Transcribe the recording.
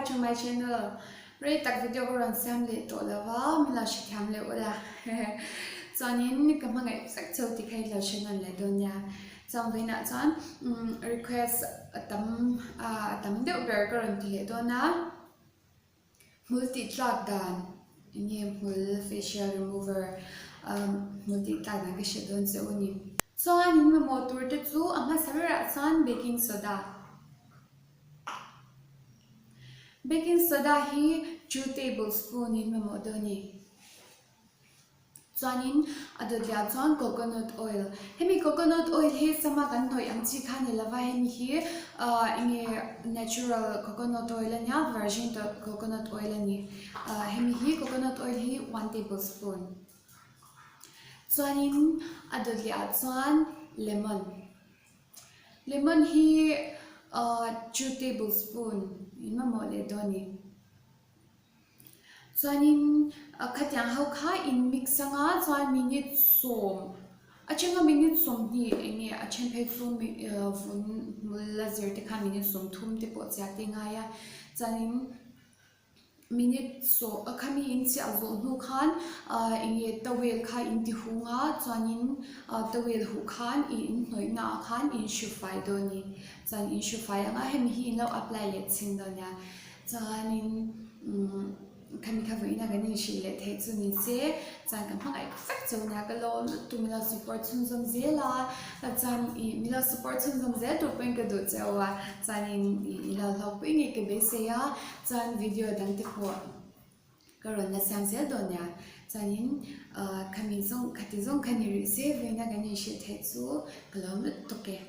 back to my channel. Rei tak video ka rawn siam leh tawh lo va, min lo hrethiam leh ula. Chuanin ka hmangaih vek cheu tih kha i lo hre nawn leh dawn nia. Chuan vawiinah chuan request a tam a tam deuh ber ka rawn ti leh dawn a. Hmul tih tlak dan eng nge hmul facial remover hmul tih tlak dan ka hriat dawn che u ni. Chuan in mamawh tur te chu a hmasa berah chuan baking soda. Baking soda hi two tablespoon in mamawh dawn a ni. Chuanin a dawtliah chuan coconut oil. Hemi coconut oil hi sama kan hnawih ang chi kha ni lova hemi hi ahh enge natural coconut oil a nia virgin coconut oil a ni. Ahh hemi hi coconut oil hi one tablespoon. Chuanin a dawtliah chuan lemon. Lemon hi ahh two tablespoon in mamawh leh dawn a ni. Chuanin khatiang ho kha in mix anga chuan minute sawm a thenga minute 20 eng nge a then phei chu vun hmul la zir te khan minute 30 te pawh chiah te ngai a chuanin minute sawm khami in chiah zawh hnu khan eng nge towel kha in ti hung a chuanin towel huh khan i in hnawih naah khan in hru fai dawn a ni chuan in hru fai anga hemi hi in lo apply leh chhin dawn nia. Chuanin umm khami kha vawiin a kan inhrilh leh theih chu ni se chuan ka hmangaih vek chu nia ka lawm lutuk min lo support chhunzawm zel a chuan ih min lo support chhunzawm zel tur pawhin ka duh cheu a chuanin ih i lo hlawkpui ngei ka beisei a chuan video dang te pawh ka rawn la siam zel dawn nia chuanin ah khami zawng khati zawng kha ni rih se vawiin a kan inhrilh theih chu ka lawm lutuk e.